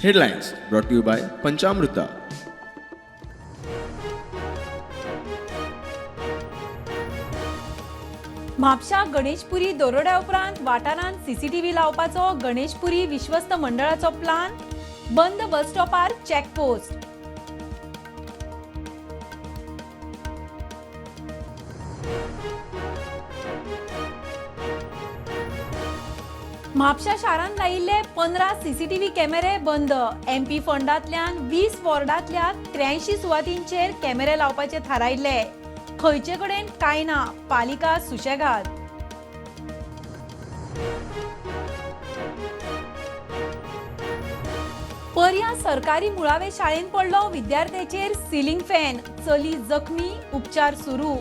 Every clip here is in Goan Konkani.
Headlines brought to you by Panchamruta. म्हापशा गणेशपुरी दरोड्या उपरांत वाठारांत सीसीटीव्ही लावपाचो गणेशपुरी विश्वस्त मंडळाचो प्लान. बंद बस स्टॉपार चेकपोस्ट. म्हापशा शारांत लायिल्ले 15 सीसीटीव्ही कॅमेरे बंद. एमपी फंडांतल्यान 20 वॉर्डांतल्या 83 सुवातींचेर कॅमेरे लावपाचे थारायल्ले. खंयचे कडेन कांय ना. पालिका सुशेगाद. पर्या सरकारी मुळावे शाळेंत पडलो विद्यार्थ्याचेर सिलिंग फॅन. चली जखमी, उपचार सुरू.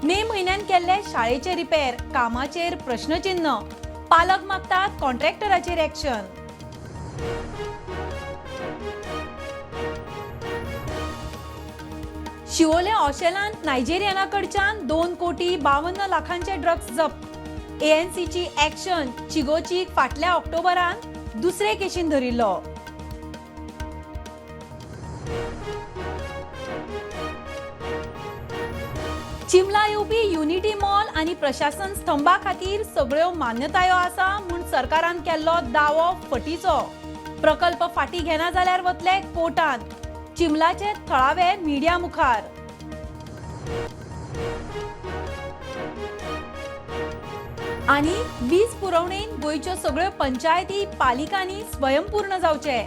मे म्हयन्यान केल्ले शाळेचे रिपेर कामाचेर प्रश्नचिन्ह. पालक मागतात कॉन्ट्रॅक्टराचेर ऍक्शन. शिवोले ऑशेलांत नायजेरियना कडच्यान 2 कोटी 52 लाखांचे ड्रग्ज जप्त. एएनसीची ऍक्शन. चिगोचीक फाटल्या ऑक्टोबरान दुसरे केशीन धरिल्लो. चिमला येवपी युनिटी मॉल आनी प्रशासन स्तंभा खातीर सगळ्यो मान्यतायो आसा म्हूण सरकारान केल्लो दावो फटीचो. प्रकल्प फाटी घेना जाल्यार वतले कोर्टांत. चिमलाचे थळावे मिडिया मुखार. आनी वीज पुरवणेन गोंयच्यो सगळ्यो पंचायती पालिकांनी स्वयंपूर्ण जावचे.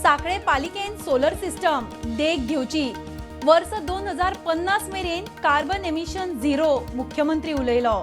साखळे पालिकेन सोलर सिस्टम देख घेवची. वर्स 2050 मेरेन कार्बन एमिशन झिरो. मुख्यमंत्री उलयलो.